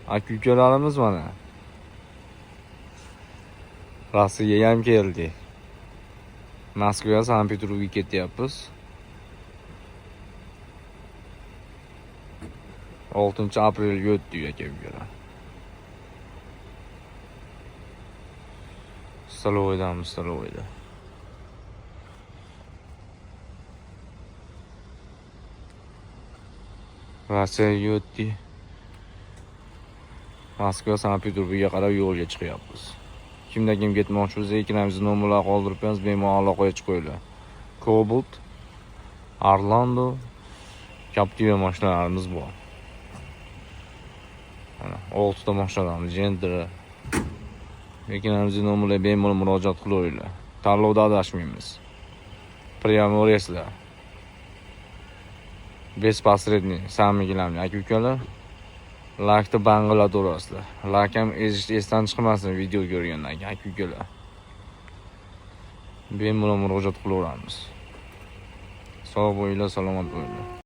Aka ukalarimiz mana. Rossiyaga ham keldik. Moskvaga, Sankt Peterburgga ketyapmiz. 6 aprelga o'tdik aka ukalar. Stolovoydamiz, stolovoyda. Rossiyaga o'tdik. Moskva, Sankt Peterburgga qarab yo'lga chiqyapmiz. Kimda kim ketmoqchi bo'lsa, ikkalamizni nomerlar qoldirib qo'yamiz, bemalol aloqaga chiqinglar. Cobalt, Orlando, Captiva mashinalarimiz bor. Mana 6 ta mashinalarimiz, Gentra. Ikkalamizni nomerlar bemalol murojaat qilaveringlar. Tanlovda adashmaymiz. Прямой reyslar. Без посредник, самый главный aka ukalar. Laykni bang'ilaverasizlar. Layk ham esdan chiqmasin video ko'rgandan keyin aka ukalar. Bemalol murojaat qilaveramiz. Sog' bo'linglar, salomat bo'linglar.